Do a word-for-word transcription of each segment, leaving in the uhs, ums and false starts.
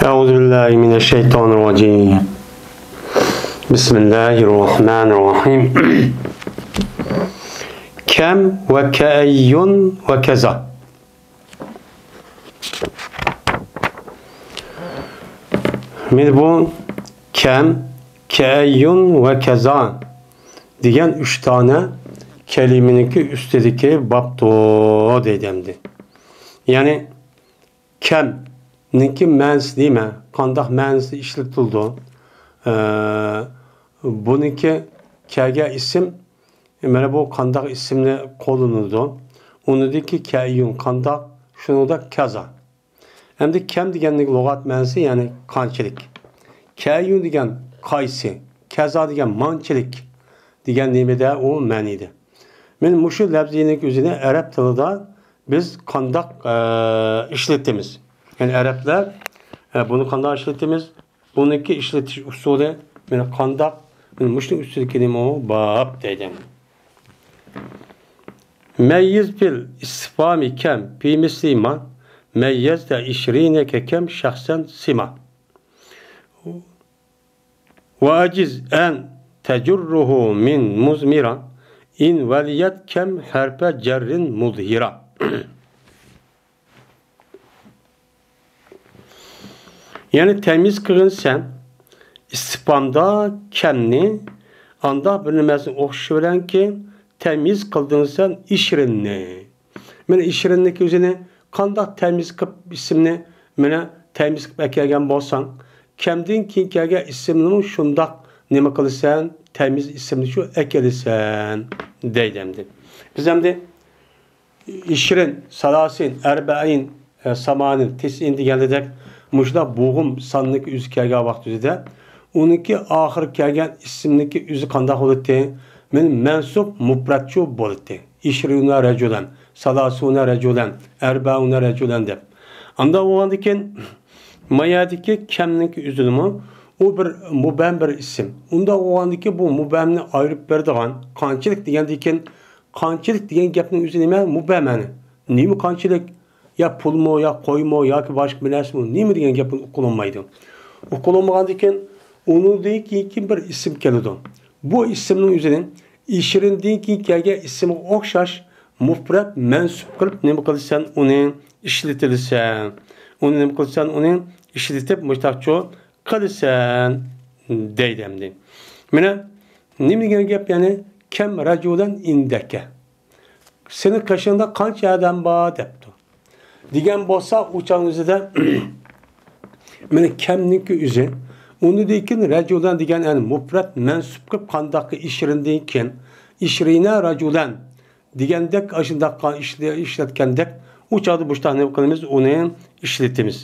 أعوذ بالله من الشيطان الرجيم. بسم الله الرحمن الرحيم. كم وكأي وكذا. مانا بۇ كەم، كەئەييۇن ۋە كەزا دېگەن ئۈچ دانە كەلىمىنىڭكى ئۈستىدىكى بابتۇ دەيدۇ ئەمدى. يەنى كەمنىڭكى مەنىسى نېمە؟ قانداق مەنىسى ئىشلىتىلىدۇ؟ ئە، بۇنىڭكى كەگە ئىسىم، مانا بۇ قانداق ئىسىمنى قوللىنىدۇ؟ ئۇنىڭدىكى كەئەييۇن قانداق؟ شۇنىڭدەك كەزا. ئەمدى كەم دېگەننىڭ لۇغەت مەنىسى، يەنى قانچىلىك. كەئەييۇن دېگەن قايسى، كەزا دېگەن مانچىلىك دېگەن نېمىدە ئۇ مەنىدە. مانا مۇشۇ لەپزىنىڭ ئۆزىنى ئەرەب تىلىدا بىز قانداق، ئە، ئىشلىتىمىز؟ يەنى ئەرەبلەر، ئە، بۇنى قانداق ئىشلىتىمىز؟ بۇنىڭكى ئىشلىتىش ئۇسۇلى مانا قانداق؟ مانا مۇشۇنىڭ ئۈستىدىكى نېمە ئۇ؟ باب دەيدۇ. مەييىز بىل ئىستىفامى كەم پى مىسلى ما، مەييەزتە ئىشرىنە كەكەم شەخسەن سىما. ۋە ئەجىز ئەن تەجۇررۇھۇ مىن مۇزمىرا، ئىن ۋەلىيەت كەم ھەرپە جەررىن مۇزھىرا. يەنى تەميىز قىلغىن سەن ئىستىفامدا كەمنى، ئانداق بىر نېمەسىنى ئوخشىشى بىلەنكى تەميىز قىلدىڭ سەن ئىشرىننى. مانا ئىشرىننىكى ئۆزىنى قانداق تەميىز قىلىپ ئىسىمنى مانا تەميىز قىلىپ ئەكەلگەن بولساڭ، كەمدىن كېيىن كەلگەن ئىسىمنىمۇ شۇنداق نېمە قىلىسەن، تەميىز ئىسىمنى شۇ ئەكېلىسەن دەيدۇ ئەمدى. بىز ئەمدى ئىشرىن، سالاسىن، ئەربەئىن، ئە، سامانىن، تىسئىن دېگەندەك مۇشۇنداق بوغۇم ساننىڭكى ئۆزى كەلگەن ۋاقتىدا ئۇنىڭكى ئاخىرى كەلگەن ئىسىمنىڭكى ئۆزى قانداق بولاتتى؟ مانا مەنسۇب مۇپرەتچۇ بولاتتى. ئىشرىنە رەجۇلەن، سالاسۇنە رەجۇلەن، ئەربەئۇنە رەجۇلەن دەپ. ئانداق بولغاندىكىن ما يەردىكى كەمنىڭكى ئۆزىدىمۇ ئۇ بىر مۇبھەم بىر ئىسىم. ئۇنداق بولغاندىكىن بۇ مۇبھەمنى ئايرىپ بېرىدىغان قانچىلىك دېگەندىكىن قانچىلىك دېگەن گەپنىڭ ئۆزى نېمە؟ مۇبھەم، يەنى. نېمە قانچىلىك؟ يا پۇلمۇ، يا قويمۇ، ياكى باشقا بىر نەرسىمۇ؟ نېمە دېگەن گەپ ئۇقۇلۇنمايدۇ. ئۇقۇلۇنمىغاندىكىن ئۇنىڭدىن كېيىن بىر ئىسىم كېلىدۇ. بۇ ئىسىمنىڭ ئۆزىنى ئىشرىندىن كېيىن كەلگەن ئىسىمغا ئوخشاش مۇپرەت مەنسۇپ قىلىپ نېمە قىلىسەن؟ ئۇنى ئىشلىتىلىسەن. ئۇنى نېمە قىلىسەن؟ ئۇنى ئىشلىتىپ مۇشتاقچۇ قىلىسەن دەيدۇ ئەمدى. مانا نېمە دېگەن گەپ، يەنى كەم رەجۇلەن ئىندەكە. سېنىڭ قېشىڭدا قانچە ئادەم بار دەپتۇ. دېگەن بولسا ئۇ چاغنىڭ ئۆزىدە مانا كەمنىڭكى ئۆزى. ئۇنىڭدىن كېيىن رەجۇلەن دېگەن، يەنى مۇپرەت مەنسۇپ قىلىپ قانداققا ئىشرىندىن كېيىن ئىشرىنە رەجۇلەن دېگەندەك ئاشۇنداق ئىشلە-، ئىشلەتكەندەك، ئۇ چاغدا مۇشۇنداق نېمە قىلىمىز؟ ئۇنى ئىشلىتىمىز.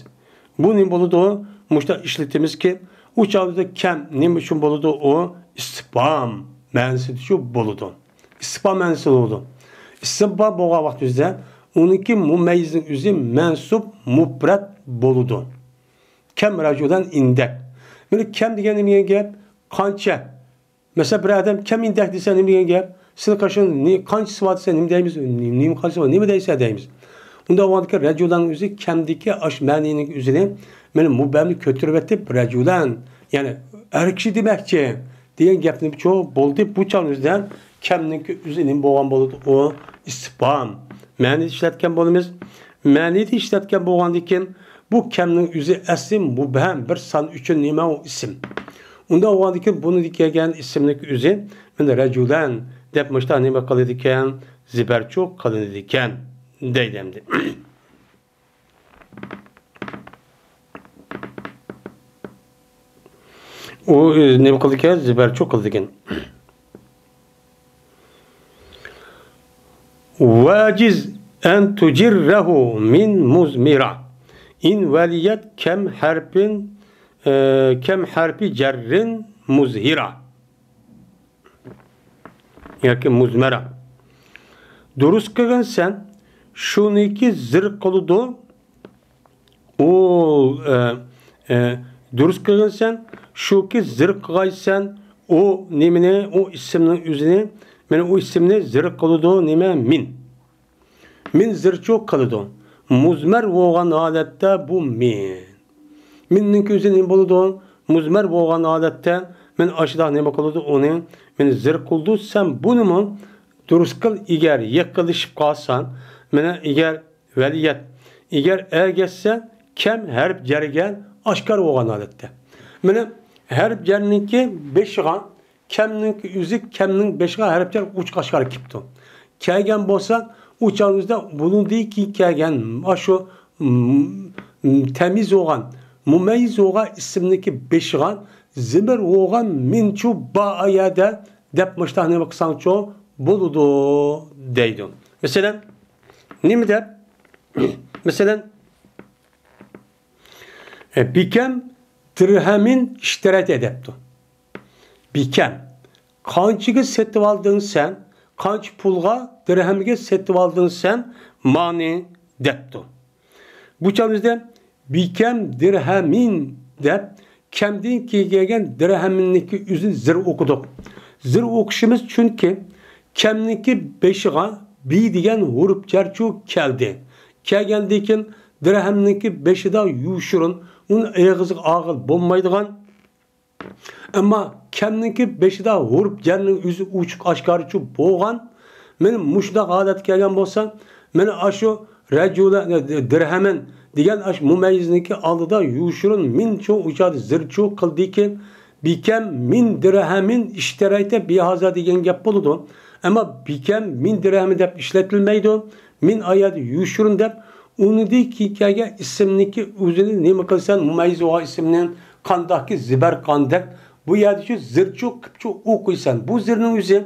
بۇ نېمە بولىدۇ؟ مۇشۇنداق ئىشلىتىمىزكى، ئۇ چاغدا كەم نېمە ئۈچۈن بولىدۇ؟ ئۇ ئىستىفھام مەنىسىدە شۇ بولىدۇ. ئىستىفھام مەنىسى بولىدۇ. ئىستىفھام بولغان ۋاقتىمىزدا ئۇنىڭكى مۇمەييىزنىڭ ئۆزى مەنسۇب مۇپرەت بولىدۇ. كەم رەجۇلەن ئىندەك. مانا كەم دېگەن نېمە دېگەن گەپ؟ قانچە؟ مەسىلەن، بىر ئادەم كەم ئىندەك دېسە نېمە دېگەن گەپ؟ سېنىڭ قېشىڭدا نى-، قانچىسى بار دېسە نېمە دەيمىز؟ نى-، نېمە قانچىسى بار؟ نېمە دەيسە دەيمىز. ئۇنداق بولغاندىكىن رەجۇلەننىڭ ئۆزى كەمدىكى ئاش مەنىنىڭ ئۆزىنى مانا مۇبھەمنى كۆتۈرۈۋېتىپ رەجۇلەن، يەنى ئەر كىشى دېمەكچى دېگەن گەپنى چۇ بولدى. بۇ چاغنىڭ ئۆزىدە كەمنىڭكى ئۆزى نېمە بولغان بولىدۇ؟ ئۇ ئىستىفھام مەنىدە ئىشلەتكەن بولىمىز. مەنىدە ئىشلەتكەن بولغاندىكىن بۇ كەمنىڭ ئۆزى ئەسلى مۇبھەم بىر سان ئۈچۈن نېمە ئۇ ئىسىم. ئۇنداق بولغاندىكىن بۇنى كەلگەن ئىسىمنىڭ ئۆزى مانا رەجۇلەن دەپ مۇشتا نېمە قىلىدىكەن؟ زىبەرچۇ قىلىنىدىكەن دەيدۇ ئەمدى. ئۇ نېمە قىلىدىكەن؟ زىبەرچۇ قىلىدىكەن. ۋەجىز ئەن تۇجىررەھۇ مىن مۇزمىرا. ئىن ۋەلىيەت كەم ھەرپىن، ئە، كەم ھەرپى جەررىن مۇزھىرا. ياكى مۇزمەرا. دۇرۇس قىلغىن سەن، شۇنىكى زىر قىلىدۇ. ئۇ، ئە، ئە، دۇرۇس قىلغىن سەن، شۇكى زىر قىلغايسەن، ئۇ نېمىنى، ئۇ ئىسىمنىڭ ئۆزىنى، مانا ئۇ ئىسىمنى زىر قىلىدۇ، نېمە؟ مىن. مىن زىرچۇ قىلىدۇ. مۇزمەر بولغان ھالەتتە بۇ مىن. مىننىڭكى ئۆزى نېمە بولىدۇ؟ مۇزمەر بولغان ھالەتتە مەن ئاشۇنداق نېمە قىلىدۇ ئۇنى؟ مېنى زىر قىلىدۇ. سەن بۇنىمۇ دۇرۇس قىل، ئەگەر يېقىنلىشىپ قالساڭ، مانا ئەگەر ۋەلىيەت، ئەگەر ئەگەشسە، كەم ھەرپ جەرگە ئاشكارا بولغان ھالەتتە. مانا ھەرپ جەرنىڭكى بېشىغا كەمنىڭكى ئۆزى، كەمنىڭ بېشىغا ھەرپ جەر ئوچۇق ئاشكارا كېلىپتۇ. كەلگەن بولسا، ئۇ چاغىمىزدا بۇنىڭدىن كېيىن كەلگەن ئاشۇ، م-، م-، تەمىيىز بولغان، مۇمەييىز بولغان ئىسىمنىڭكى بېشىغا زىمىر بولغان مىنچۇ با ئايەدە دەپ مۇشتاق نېمە قىلساڭچۇ بولىدۇ دەيدۇ. مەسىلەن، نېمە دەپ؟ مەسىلەن، ئە، بىكەم دىرھەمىن ئىشتەرەيتە دەپتۇ. بىكەم. قانچىگە سېتىۋالدىڭ سەن؟ قانچە پۇلغا، دىرھەمگە سېتىۋالدىڭ سەن مانى دەپتۇ. بۇ چاغدا بىزدە بىكەم دىرھەمىن دەپ كەمدىن كېيىن كەلگەن دىرھەمىننىڭكى ئۆزىنى زىر ئوقۇدۇق. زىر ئوقۇشىمىز چۈنكى كەمنىڭكى بېشىغا بى دېگەن ھۇرۇپ جەرچۇ كەلدى. كەلگەندىن كېيىن دىرھەمنىڭكى بېشىدا يوشۇرۇن، ئۇنى ئېغىزغا ئالغىلى بولمايدىغان، ئەمما كەمنىڭكى بېشىدا ھۇرۇپ جەرنىڭ ئۆزى ئوچۇق ئاشكارىچۇ بولغان. مانا مۇشۇنداق ھالەتكە كەلگەن بولسا، مانا ئاشۇ رەجۇلە، دىرھەمەن دېگەن ئاشۇ مۇمەييىزنىڭكى ئالدىدا يوشۇرۇن مىنچۇ ئۇچادا زىرچۇ قىلدىكى، بىكەم مىن دىرھەمىن ئىشتەرەيتە بىھازا دېگەن گەپ بولىدۇ. ئەمما بىكەم مىن دىرھەمىن دەپ ئىشلىتىلمەيدۇ. مىن ئايەت يوشۇرۇن دەپ، ئۇنىدىن كېيىن كەلگەن ئىسىمنىكى ئۆزىنى نېمە قىلسەن، مۇمەييىز بولغان ئىسىمنى قانداقكى زىبەر قاندەك، بۇ يەردىچۇ زىرچۇ قىپچۇ ئوقۇيسەن. بۇ زىرنىڭ ئۆزى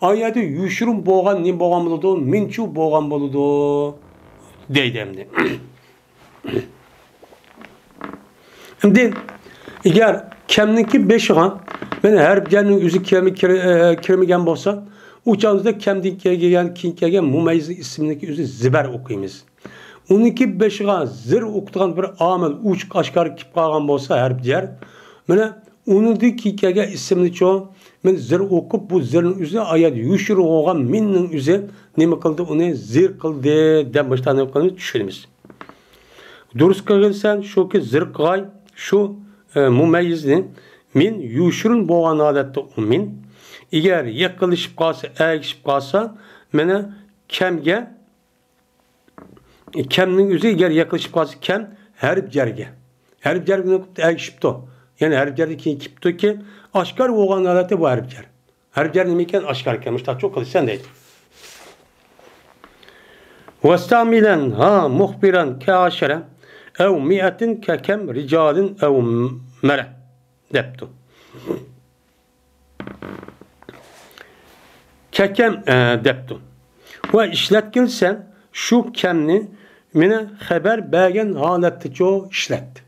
ئايەتى يوشۇرۇن بولغان نېمە بولغان بولىدۇ؟ مىنچۇ بولغان بولىدۇ دەيدۇ ئەمدى. ئەمدى ئەگەر كەمنىڭكى بېشىغا مانا ھەرپ جەرنىڭ ئۆزى كىرمە-، كىر-، ئە، كىرمىگەن بولسا، ئۇ چاغدا كەمدىن كەلگەن، كېيىن كەلگەن مۇمەييىز ئىسىمنىكى ئۆزى زىبەر ئوقۇيمىز. ئۇنىڭكى بېشىغا زىر ئوقۇتىدىغان بىر ئامىل ئوچۇق ئاشكارا كېلىپ قالغان بولسا، ھەرپ جەر، مانا ئۇنىڭدىن كېيىن كەلگەن ئىسىمنىچۇ، مانا زىر ئوقۇپ، بۇ زىرنىڭ ئۆزى ئايەت يوشۇرۇن بولغان مىننىڭ ئۆزى نېمە قىلدى؟ ئۇنى زىر قىلدى دەپ مۇشۇنداق نېمە قىلىمىز؟ چۈشىنىمىز. دۇرۇس قىلغىن سەن، شۇكى زىر قىلغاي شۇ، ئە، مۇمەييىزنى. مىن يوشۇرۇن بولغان ھالەتتە ئۇ مىن. ئەگەر يېقىنلىشىپ قالسا، ئەگىشىپ قالسا، مانا كەمگە، كەمنىڭ ئۆزى ئەگەر يېقىنلىشىپ قالسا، كەم ھەرپ جەرگە. ھەرپ جەرگە ئەگىشىپتۇ. يەنى ھەرپ جەردىن كېيىن كېلىپتۇكى، ئاشكارا بولغان ھالەتتە بۇ ھەرپ جەر. ھەرپ جەر نېمە ئىكەن؟ ئاشكارا ئىكەن. مۇشتاقچۇ قىلىسەن دەيدۇ. ۋەستەمىلەن ھا مۇخبىرەن كەئاشەرە ئەۋ مىئەتىن كەكەم رىجالىن ئەۋ مەرە دەپتۇ. كەكەم، ئە، دەپتۇ. ۋە ئىشلەتكىن سەن شۇ كەمنى مېنى خەۋەر بەرگەن ھالەتتىچۇ ئىشلەت.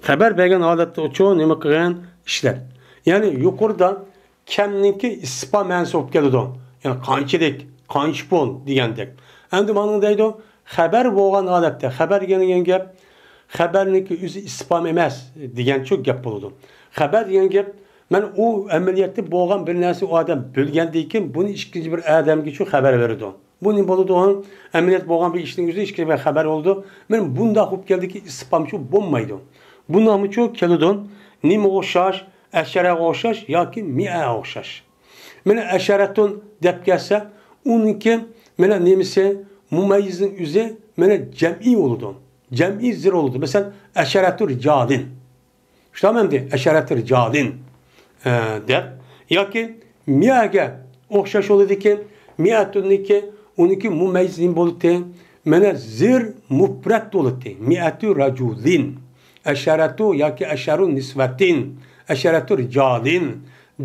خەۋەر بەرگەن ھالەتتىچۇ نېمە قىلغىن؟ ئىشلەت. يەنى يۇقىرىدا كەمنىڭكى ئىستىپھام مەنىسى بولۇپ كېلىدۇ. يەنى قانچىلىك، قانچە پۇل دېگەندەك. ئەمدى مانا دەيدۇ، خەۋەر بولغان ھالەتتە، خەۋەر دېگەن گەپ، خەۋەرنىڭكى ئۆزى ئىستىپھام ئەمەس دېگەنچۇ گەپ بولىدۇ. خەۋەر دېگەن گەپ، مەن ئۇ ئەمەلىيەتتە بولغان بىر نەرسە ئۇ ئادەم بىلگەندىن كېيىن بۇنى ئىككىنچى بىر ئادەمگىچۇ خەۋەر بېرىدۇ. بۇ نېمە بولىدۇ؟ ئەمەلىيەت بولغان بىر ئىشنىڭ ئۆزى ئىككى بىر خەۋەر بولىدۇ. مانا بۇنداق بولۇپ كەلدىكى ئىستىپھامچۇ بولمايدۇ. بۇنداقمىچۇ كېلىدۇ؟ نېمىگە ئوخشاش؟ ئەشەرەگە ئوخشاش ياكى مىئەگە ئوخشاش. مانا ئەشەرەتۇن دەپ كەلسە، ئۇنىڭكى مانا نېمىسى؟ مۇمەييىزنىڭ ئۆزى مانا جەمئىي بولىدۇ. جەمئىي زىر بولىدۇ. مەسىلەن، ئەشەرەتۇ رىجالىن. شۇنداقمۇ ئەمدى؟ ئەشەرەتۇ رىجالىن، ئە، دەپ. ياكى مىئەگە ئوخشاش بولىدىكەن. مىئەتۇننىكى، ئۇنىڭكى مۇمەييىز نېمە بولىدۇ؟ مانا زىر مۇپرەت بولىدۇ. مىئەتۇ راجۇلىن. ئەشەرەتۇ ياكى ئەشەرۇ نىسۋەتىن. ئەشەرەتۇ رىجالىن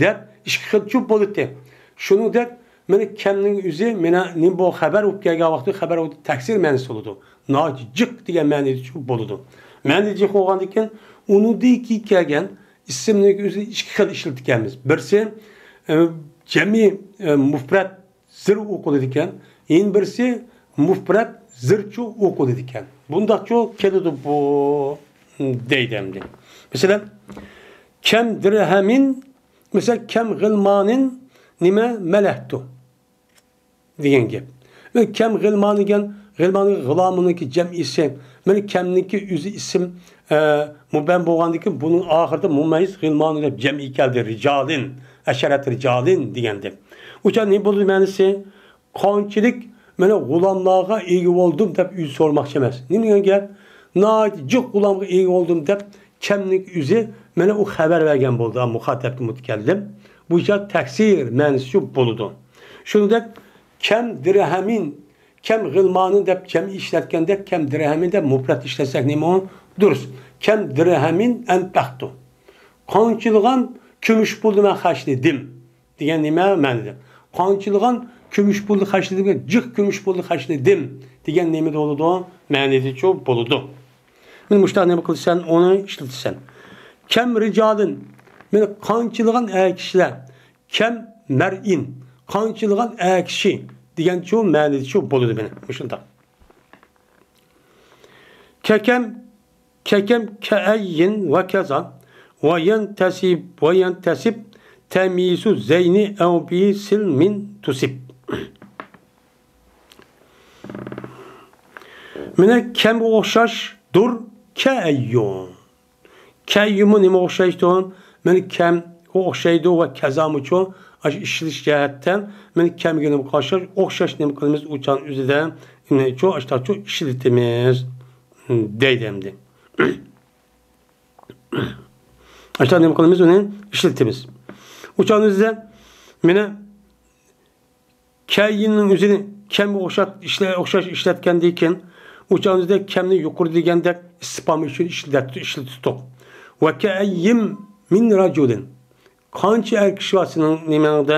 دەپ ئىككى خىل چوپ بولىدۇ. شۇنىڭدەك مانا كەمنىڭ ئۆزى، مانا نېمە بۇ خەۋەر بولۇپ كەلگەن ۋاقتى، خەۋەر بولۇپ تەكسىر مەنىسى بولىدۇ. ناھايىتى جىق دېگەن مەنىدە چوپ بولىدۇ. مەنىدە جىق بولغاندىن كېيىن، ئۇنىڭدىن كېيىن كەلگەن ئىسىمنىڭ ئۆزىنى ئىككى خىل ئىشلىتىدىكەنمىز. بىرسى، ئە، جەمئىي، ئە، مۇپرەت زىر ئوقۇلىدىكەن. يەنە بىرسى مۇپرەت زىرچۇ ئوقۇلىدىكەن. بۇنداقچۇ كېلىدۇ بۇ، دەيدۇ ئەمدى. مەسىلەن، كەم دىرھەمىن، مەسىلەن، كەم غىلمانىن نېمە مەلەھتۇ دېگەن گەپ. كەم غىلمان دېگەن، غىلمان غۇلامىنىڭكى جەمئىسى، مانا كەمنىڭكى ئۆزى ئىسىم، ئە، مۇبەم بولغاندىكىن بۇنىڭ ئاخىرىدا مۇمەييىز غىلمانى دەپ جەمئىي كەلدى. رىجالىن، ئەشەرەت رىجالىن دېگەندەك. ئۇچان نېمە بولدى مەنىسى؟ قانچىلىك مانا غۇلاملارغا ئىگە بولدۇم دەپ ئۆزى سورىماقچى ئەمەس. نېمە دېگەن گەپ؟ ناھايىتى جىق غۇلامغا ئىگە بولدۇم دەپ كەمنىڭكى ئۆزى مانا ئۇ خەۋەر بەرگەن بولدى. مۇخاتەبتە مۇتەكەللىم. بۇ يەر تەكسىر مەنىسى بولىدۇ. شۇنىڭدەك كەم دىرھەمىن، كەم غىلمانى دەپ جەمئىي ئىشلەتكەندەك، كەم دىرھەمىن دەپ مۇپرەت ئىشلەتسەك نېمە دۇرۇس؟ كەم دىرھەمىن ئەنپەقتۇ. قانچىلىغان كۈمۈش پۇلنى مەن خەجلىدىم دېگەن نېمە مەنىدە؟ قانچىلىغان كۈمۈش پۇلنى خەجلىدىم، جىق كۈمۈش پۇلنى خەجلىدىم دېگەن نېمىدە بولىدۇ؟ مەنىدىچۇ بولىدۇ. مانا مۇشۇنداق نېمە قىلىسەن، ئۇنى ئىشلىتىسەن. كەم رىجالىن، مانا قانچىلىغان ئەر كىشىلەر، كەم مەرئىن، قانچىلىغان ئەر كىشى دېگەنچۇ مەنىدىچۇ بولىدۇ مانا مۇشۇنداق. كەكەم، كەكەم كەئەييىن ۋە كەزا ۋە يەنتەسىب، ۋە يەنتەسىب تەميىزۇ زەينى ئەۋ بى سىلمىن تۇسىب. مانا كەمگە ئوخشاشدۇر كەئەييۇن. كەئەييۇنمۇ نېمىگە ئوخشايدۇ؟ مانا كەمگە ئوخشايدۇ ۋە كەزامۇچۇ ئاشۇ ئىشلىتىش جەھەتتە مانا كەمگە نېمىگە ئوخشاش، ئوخشاش نېمە قىلىمىز؟ ئۇچان ئۆزىدە نېمىچۇ ئاشتاچۇ ئىشلىتىمىز دەيدۇ ئەمدى. ئاشتا نېمە قىلىمىز؟ ئۇنى ئىشلىتىمىز. ئۇچان ئۆزىدە مانا كەئەييىننىڭ ئۆزىنى كەمگە ئوخشاپ ئىشلە-، ئوخشاش ئىشلەتكەندىن كېيىن، ئۇچان ئۆزىدە كەمنى يۇقىرى دېگەندەك ئىستىپھام ئۈچۈن ئىشلەت-، ئىشلىتىتتۇق. ۋە كەئەييىم مىن راجۇلىن. قانچە ئەر كىشى بار سېنىڭ نېمەڭدە،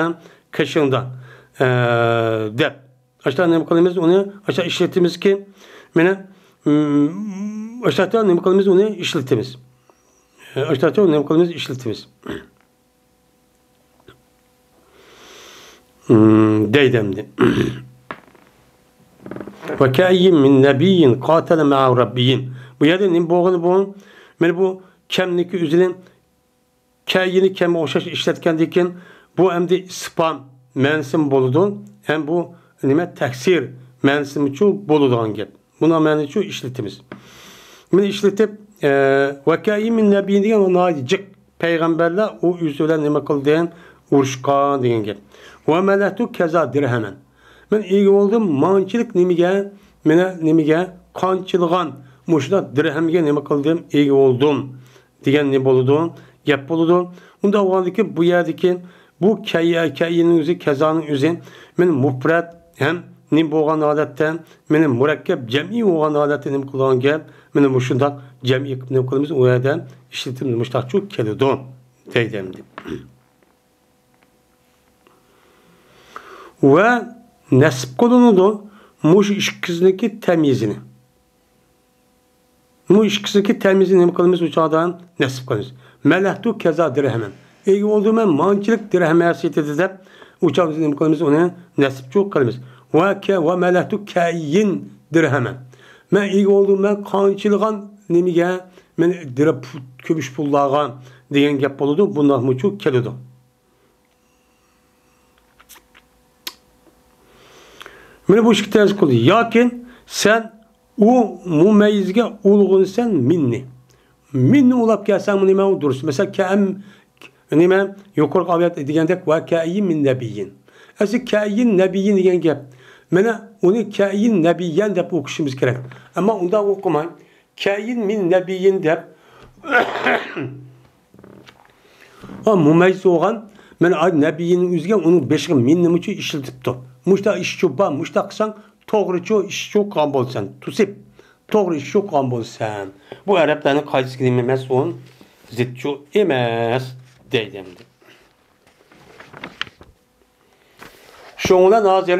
قېشىڭدا، ئە، دەپ. ئاشتا نېمە قىلىمىز؟ ئۇنى ئاشتا ئىشلىتىمىزكى، مانا، ئم، ئاشتا نېمە قىلىمىز؟ ئۇنى ئىشلىتىمىز. ئاشتا نېمە قىلىمىز؟ ئىشلىتىمىز. ئم، دەيدۇ ئەمدى. ۋە كەئەييىن مىن نەبىييىن قاتەلە مەئەھۇ رەببىييىن. بۇ يەردە نېمە بولغىنى بۇ؟ مانا بۇ كەمنىكى ئۆزىنى كەئەييىننى كەمگە ئوخشاش ئىشلەتكەندىن كېيىن، بۇ ئەمدى ئىستىپھام مەنىسىمۇ بولىدۇ، ھەم بۇ نېمە، تەكسىر مەنىسىمۇچۇ بولىدىغان گەپ. بۇنىڭ مەنىسىچۇ ئىشلىتىمىز. بۇنى ئىشلىتىپ، ئە، ۋە كەئەييىن مىن نەبىييىن دېگەن ئۇ ناھايىتى جىق پەيغەمبەرلەر ئۇ ئۆزى بىلەن نېمە قىلدى؟ ئۇرۇشقان دېگەن گەپ. ۋە مەلەھتۇ كەزا دىرھەمەن. مەن ئىگە بولدۇم مانچىلىك نېمىگە، مانا نېمىگە، قانچىلىغان مۇشۇنداق دىرھەمگە نېمە قىلدىم؟ ئىگە بولدۇم. دېگەن نېمە بولىدۇ؟ گەپ بولىدۇ. ئۇنداق بولغاندىكىن بۇ يەردىكى بۇ كەي-، كەئەييىننىڭ ئۆزى، كەزانىڭ ئۆزى مانا مۇپرەت ھەم نېمە بولغان ھالەتتە، مانا مۇرەككەپ جەمئىي بولغان ھالەتتە نېمە قىلىدىغان گەپ؟ مانا مۇشۇنداق جەمئىي قىلىپ نېمە قىلىمىز؟ ئۇ يەردە ئىشلىتىمىز مۇشۇنداقچۇ كېلىدۇ دەيدۇ ئەمدى. ۋە نەسب قىلىنىدۇ مۇشۇ ئىككىسىنىڭكى تەميىزىنى. بۇ ئىككىسىنىڭكى تەميىزىنى نېمە قىلىمىز؟ ئۇ چاغدا نەسب قىلىمىز. مەلەھتۇ كەزا دىرھەمەن. ئىگە بولدۇم مەن مانچىلىك دىرھەم ھەسىيىتىدە دەپ، ئۇ چاغدا نېمە قىلىمىز؟ ئۇنى نەسبچۇ قىلىمىز. ۋە كە-، ۋە مەلەھتۇ كەئەييىن دىرھەمەن. مەن ئىگە بولدۇم مەن قانچىلىغان نېمىگە؟ مەن دىرە-، پۇ-، كۈمۈش پۇللارغا دېگەن گەپ بولىدۇ. بۇنداقمۇچۇ كېلىدۇ. مانا بۇ ئىككى تەرەپ قىلدى. ياكى سەن ئۇ مۇمەييىزگە ئۇلىغىنىسەن مىننى. مىننى ئۇلاپ كەلسەڭمۇ نېمە ئۇ دۇرۇس. مەسىلەن، كەم، نېمە، يۇقىرىقى ئايەت دېگەندەك، ۋە كەئەييىن مىن نەبىييىن. ئەسلى كەئەييىن نەبىييىن دېگەن گەپ. مانا ئۇنى كەئەييىن نەبىييەن دەپ ئوقۇشىمىز كېرەك. ئەمما ئۇنداق ئوقۇماي، كەئەييىن مىن نەبىييىن دەپ، ئا، مۇمەييىز بولغان، مانا، ئا، نەبىييىننىڭ ئۆزىگە ئۇنىڭ بېشىغا مىننىمۇچۇ ئىشلىتىپتۇ. مۇشتا ئىشچۇ بار، مۇشتا قىلساڭ توغرىچۇ ئىشچۇ قىلغان بولىسەن. تۇسىب، توغرا ئىشچۇ قىلغان بولىسەن. بۇ ئەرەبلەرنىڭ قايسىسىگە نېمە ئەمەس ئۇ؟ زىتچۇ ئەمەس دەيدۇ ئەمدى. شۇڭا ھازىر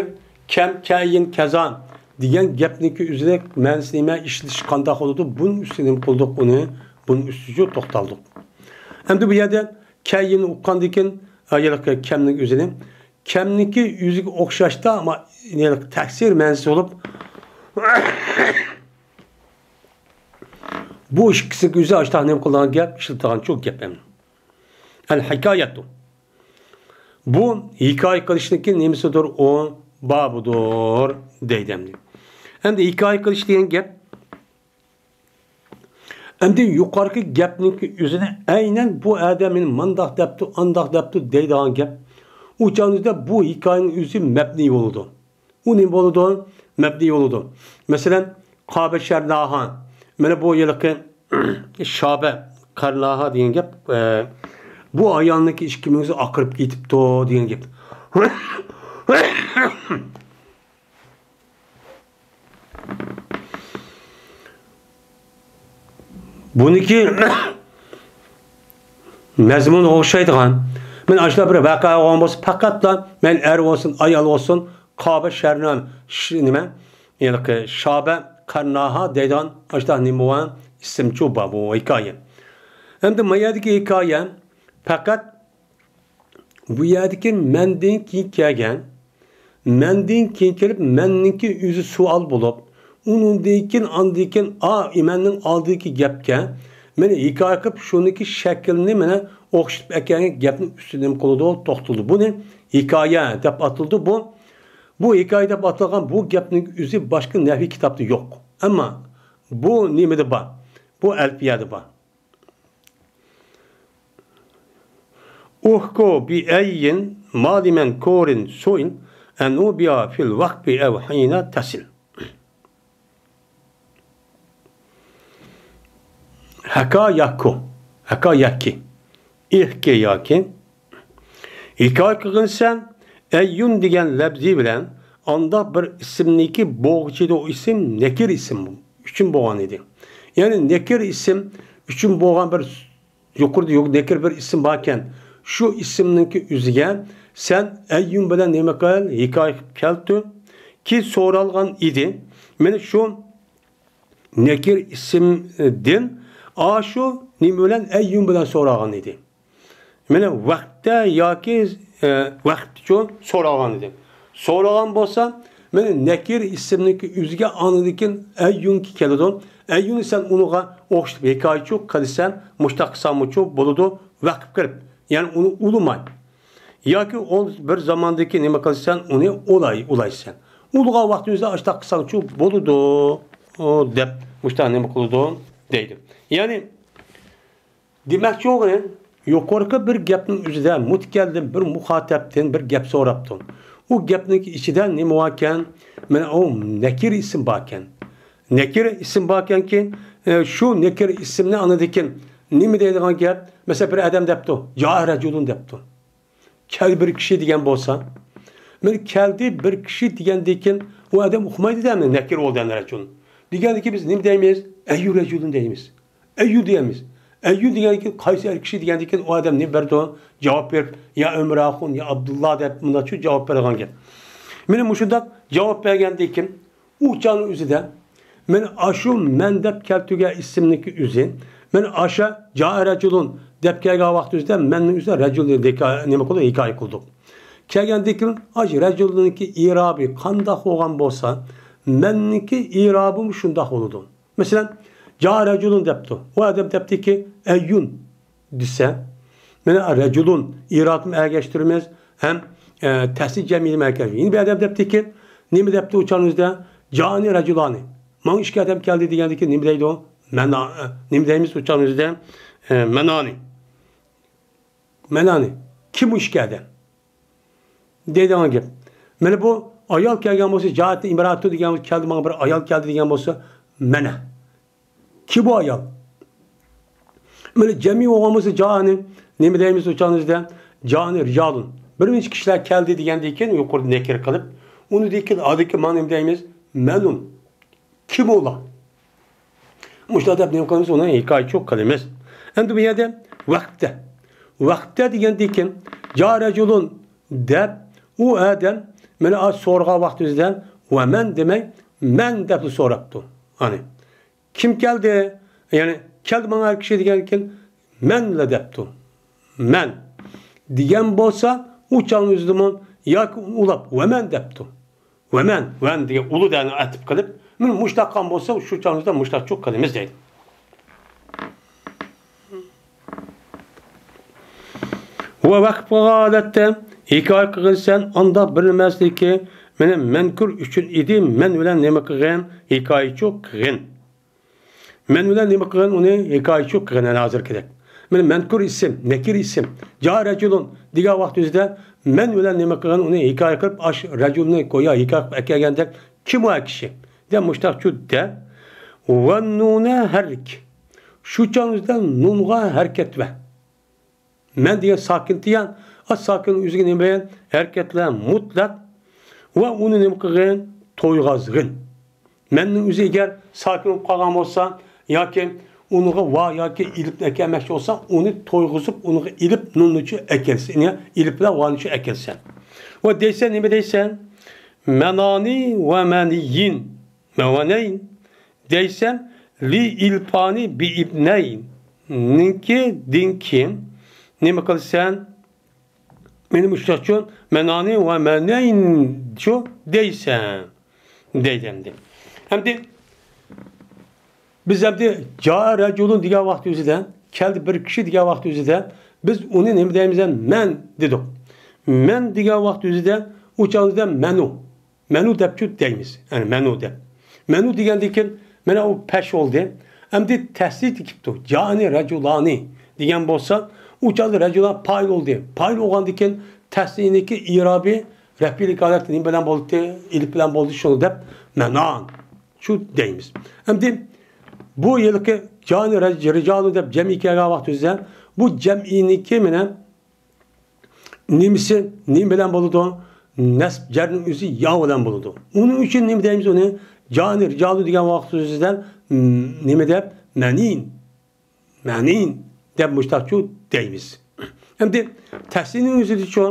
كەم، كەئەييىن، كەزا دېگەن گەپنىڭكى ئۆزىدە مەنىسى نېمە، ئىشلىتىش قانداق بولىدۇ؟ بۇنىڭ ئۈستىدە نېمە قىلدۇق؟ ئۇنى، بۇنىڭ ئۈستىدە توختالدۇق. ئەمدى بۇ يەردە كەئەييىن ئۇققاندىن كېيىن، ھېلىقى كەمنىڭ ئۆزىنى، كەمنىڭكى ئۆزىگە ئوخشاشتا، ئەمما ھېلىقى تەكسىر مەنىسى بولۇپ، بۇ ئىككىسىنىڭكى ئۆزى ئاشتاق نېمە قىلىدىغان گەپ، ئىشلىتىدىغان چوڭ گەپ ئەمدى. ئەل ھىكايەتۇ. بۇ ھېكايە قىلىشنىڭكى نېمىسىدۇر ئۇ؟ بابىدۇر دەيدۇ ئەمدى. ئەمدى ھېكايە قىلىش دېگەن گەپ، ئەمدى يۇقىرىقى گەپنىڭكى ئۆزىنى ئەينەن بۇ ئادەم مېنى مانداق دەپتۇ، ئانداق دەپتۇ دەيدىغان گەپ. ئۇ چاغدا بۇ ھېكايىنىڭ ئۆزى مەبنىي بولىدۇ. ئۇ نېمە بولىدۇ؟ مەبنىي بولىدۇ. مەسىلەن، قابە شەرناھا. مانا بۇ ھېلىقى شابە قەرناھا دېگەن گەپ، ئە، بۇ ئايالنىڭكى ئىككى مېڭىسى ئاقىرىپ كېتىپتۇ دېگەن گەپ. بۇنىڭكى مەزمۇنى ئوخشايدىغان. مانا ئاشۇنداق بىر ۋەقە بولغان بولسا، پەقەتلا مەيلى ئەر بولسۇن، ئايال بولسۇن، قابە شەرنان، ش-، نېمە؟ ھېلىقى شابە قەرناھا دەيدىغان ئاشۇنداق نېمە بولغان ئىسىمچۇ بار بۇ ھېكايە. ئەمدى ما يەردىكى ھېكايە پەقەت بۇ يەردىكى مەندىن كېيىن كەلگەن، مەندىن كېيىن كېلىپ، مەننىڭكى ئۆزى سوئال بولۇپ، ئۇنىڭدىن كېيىن، ئاندىن كېيىن، ئا، مەننىڭ ئالدىدىكى گەپكە مانا ھېكايە قىلىپ، شۇنىڭكى شەكلىنى مانا ئوخشىتىپ ئەكەلگەن گەپنىڭ ئۈستىدە نېمە قىلىدۇ؟ توختىلىدۇ. بۇنى ھېكايە دەپ ئاتىلىدۇ. بۇ، بۇ ھېكايە دەپ ئاتالغان بۇ گەپنىڭ ئۆزى باشقا نەھۋىي كىتابتا يوق. ئەمما بۇ نېمىدە بار؟ بۇ ئەلپىيەدە بار. ئۇھكۇ بىئەيين مالىمەن كورىن سوين ئەنۇبىيا فىل ۋاقپى ئەۋ ھىنا تەسىل. ھەكا ياكۇ، ھەكا ياكى، ئىھكى ياكى. ھېكايە قىلغىنسەن ئەييۇن دېگەن لەپزى بىلەن ئانداق بىر ئىسىمنىكى بولغۇچىدى، ئۇ ئىسىم نەكىر ئىسىم ئۈچۈن بولغان ئىدى. يەنى نەكىر ئىسىم ئۈچۈن بولغان بىر يۇقىرىدا يوق، نەكىر بىر ئىسىم باركەن، شۇ ئىسىمنىڭكى ئۆزىگە سەن ئەييۇن بىلەن نېمە قىل؟ ھېكايە قىلىپ كەلتۈر. كى سورالغان ئىدى. مانا شۇ نەكىر ئىسىمدىن ئاشۇ نېمە بىلەن؟ ئەييۇن بىلەن سورالغان ئىدى. مانا ۋەقىپتە ياكى، ئە، ۋەقىپتىچۇ سورالغان ئىدى. سورىغان بولسا، مانا نەكىر ئىسىمنىڭكى ئۆزىگە ئاندىن كېيىن ئەييۇنكى كېلىدۇ. ئەييۇننى سەن ئۇنىڭغا ئوخشىتىپ ھېكايىچۇ قىلىسەن، مۇشتاق قىلساڭمۇچۇ بولىدۇ، ۋەقىپ قىلىپ. يەنى ئۇنى ئۇلىماي. ياكى ئۇ بىر زاماندىكى نېمە قىلسەن، ئۇنى ئۇلاي، ئۇلايسەن. ئۇلىغان ۋاقتىمىزدا ئاشتاق قىلساڭچۇ بولىدۇ، ئۇ دەپ مۇشتاق نېمە قىلىدۇ دەيدۇ. يەنى دېمەكچى بولغىنى، يۇقىرىقى بىر گەپنىڭ ئۆزىدە مۇتەكەللىم بىر مۇخاتەپتىن بىر گەپ سوراپتۇ. ئۇ گەپنىڭ ئىچىدە نېمە باركەن؟ مانا ئۇ نەكىر ئىسىم باركەن. نەكىر ئىسىم باركەنكى، ئە، شۇ نەكىر ئىسىمنى ئاندىن كېيىن نېمە دەيدىغان گەپ؟ مەسىلەن، بىر ئادەم دەپتۇ، جائە رەجۇلۇن دەپتۇ. كەل بىر كىشى دېگەن بولسا، مانا كەلدى بىر كىشى دېگەندىن كېيىن ئۇ ئادەم ئۇقمايدۇ-دە، نەكىر بولدى ئەنە رەجۇلۇن. دېگەندىن كېيىن بىز نېمە دەيمىز؟ ئەييۇ رەجۇلۇن دەيمىز. ئەييۇ دېيەلمەيمىز. ئەييۇ دېگەندىن كېيىن، قايسى ئەر كىشى دېگەندىن كېيىن، ئۇ ئادەم نېمە بەردى؟ جاۋاب بېرىپ، يا ئۆمەر ئاخۇن، يا ئابدۇللا دەپ مۇنداقچۇ جاۋاب بېرىدىغان گەپ. مانا مۇشۇنداق جاۋاب بەرگەندىن كېيىن، ئۇ چاغنىڭ ئۆزىدە مانا ئاشۇ مەن دەپ كەلتۈرگەن ئىسىمنىڭكى ئۆزى، مانا ئاشا جائە رەجۇلۇن دەپ كەلگەن ۋاقىت ئۆزىدە مەننىڭ ئۆزى رەجۇلۇن دېگە-، نېمە قىلدۇق؟ ھېكايە قىلدۇق. كەلگەندىن كېيىن ئاشۇ رەجۇلۇننىڭكى ئىرابى قانداق بولغان بولسا، مەننىڭكى ئىرابىمۇ شۇنداق بولىدۇ. مەسىلەن، جائە رەجۇلۇن دەپتۇ. ئۇ ئادەم دەپتىكى، ئەييۇن دېسە، مانا رەجۇلۇن ئىرابىنى ئەگەشتۈرىمىز ھەم، ئە، تەسنىيە جەمئىيىنى ئەگەشتۈرىمىز. يەنە بىر ئادەم دەپتىكى، نېمە دەپتۇ ئۇ چاغنىڭ ئۆزىدە؟ جائەنى رەجۇلانى. ماڭا ئىككى ئادەم كەلدى دېگەندىكى نېمە دەيدۇ؟ مەنا-، ئە، نېمە دەيمىز ئۇ چاغنىڭ ئۆزىدە؟ ئە، مەنانى. مەنانى. كىم ئۇ ئىككى ئادەم؟ دەيدىغان گەپ. مانا بۇ ئايال كەلگەن بولسا، جائەتنى ئىمراتۇ دېگەن بولسا، كەلدى ماڭا بىر ئايال كەلدى دېگەن بولسا، مەنە. كىم بۇ ئايال؟ مانا جەمئىي بولغان بولسا، جائەنى نېمە دەيمىز ئۇ چاغنىڭ ئۆزىدە؟ جائەنى رىجالۇن. بىر نەچچە كىشىلەر كەلدى دېگەندىن كېيىن، يۇقىرىدا نەكىر قىلىپ، ئۇنىڭدىن كېيىن ئادىكى مانا نېمە دەيمىز؟ مەنۇن. كىم ئۇلار؟ مۇشۇنداق دەپ نېمە قىلىمىز؟ ئۇنى ھېكايىچۇ قىلىمىز. ئەمدى بۇ يەردە ۋەقىپتە. ۋەقىپتە دېگەندىن كېيىن، جائە رەجۇلۇن دەپ، ئۇ ئادەم مانا سورىغان ۋاقتىمىزدا ۋە مەن دېمەي، مەن دەپلا سوراپتۇ. ئانى. كىم كەلدى؟ يەنى، كەلدى ماڭا ئەر كىشى دېگەندىن كېيىن، مەنلا دەپتۇ. مەن دېگەن بولسا، ئۇ چاغنىڭ ئۆزىدىمۇ ياكى ئۇلاپ، ۋە مەن دەپتۇ. ۋە مەن، ۋەن دېگەن ئۇلۇ دەنى ئەتىپ قىلىپ، مانا مۇشتاق قىلغان بولسا، شۇ چاغنىڭ ئۆزىدە مۇشتاقچۇ قىلىمىز دەيدۇ. ۋە ۋەقىپ قىلغان ھالەتتە ھېكايە قىلغىن سەن، ئانداق بىر نېمەسلىكى، مانا مەنكۇر ئۈچۈن ئىدى، مەن بىلەن نېمە قىلغىن؟ ھېكايىچۇ قىلغىن. مەن بىلەن نېمە قىلغىن، ئۇنى ھېكايىچۇ قىلغىن، يەنى ھازىرقىدەك. مانا مەنكۇر ئىسىم، نەكىر ئىسىم، جا رەجۇلۇن دېگەن ۋاقىت ئۆزىدە مەن بىلەن نېمە قىلغىن، ئۇنى ھېكايە قىلىپ، ئاش رەجۇلنى گويا ھېكايە قىلىپ ئەكەلگەندەك، كىم ئۇ كىشى؟ دەپ مۇشتاقچۇ دە. ۋە نۇنە ھەررىك. شۇ چاغ ئۆزىدە نۇنغا ھەرىكەت بە. مەن دېگەن ساكىن دېگەن، ئاز ساكىن ئۆزىگە نېمە بەرگەن؟ ھەرىكەتلەر مۇتلەق. ۋە ئۇنى نېمە قىلغىن؟ تويغازغىن. مەننىڭ ئۆزى ئەگەر ساكىن بولۇپ قالغان بولسا، ياكى ئۇنىڭغا ۋا ياكى ئېلىپنى ئەكەلمەكچى بولسا، ئۇنى تويغۇزۇپ، ئۇنىڭغا ئېلىپ نۇننىچۇ ئەكەلسە، يەنى ئېلىپ بىلەن ۋانىچۇ ئەكەلسە. ۋە دەيسەن، نېمە دەيسەن؟ مەنانى ۋە مەنىيىن. مەۋەنەين دەيسەن، لى ئىلپانى بى ئىبنەين نىڭكى دىن كېيىن نېمە قىلىسەن؟ مېنى مۇشۇنچە مەنانى ۋە مەنەين شۇ دەيسەن، دەيدۇ ئەمدى. ئەمدى بىز ئەمدى جا رەجۇلۇن دېگەن ۋاقىت ئۆزىدە، كەلدى بىر كىشى دېگەن ۋاقىت ئۆزىدە، بىز ئۇنى نېمە دەيمىز؟ مەن دېدۇق. مەن دېگەن ۋاقىت ئۆزىدە ئۇ چاغدا مەنۇ. مەنۇ دەپچۇ دەيمىز. يەنى مەنۇ دەپ. مەنۇ دېگەندىن كېيىن مانا ئۇ پەش بولدى. ئەمدى تەسلىيە كېلىپتۇ. جائىنى رەجۇلانى دېگەن بولسا، ئۇ چاغدا رەجۇلان پائىل بولدى. پائىل بولغاندىن كېيىن تەسلىيىنىڭكى ئىرابى رەپئىلىك ھالەت نېمە بىلەن بولدى؟ ئېلىپ بىلەن بولدى. شۇنى دەپ مەنان. شۇ دەيمىز. ئەمدى بۇ ھېلىقى جائىنى رەج-، رىجالۇ دەپ جەمئىي كەلگەن ۋاقتىمىزدا بۇ جەمئىينىڭكى مانا نېمىسى نېمە بىلەن بولىدۇ؟ نەسب جەرنىڭ ئۆزى يا بىلەن بولىدۇ. ئۇنىڭ ئۈچۈن نېمە دەيمىز ئۇنى؟ جانى رىجالۇ دېگەن ۋاقىت سۆزىدە، م، نېمە دەپ؟ مەنىن. مەنىن دەپ مۇشتاقچۇ دەيمىز. ئەمدى تەسلىنىڭ ئۆزىدىچۇ؟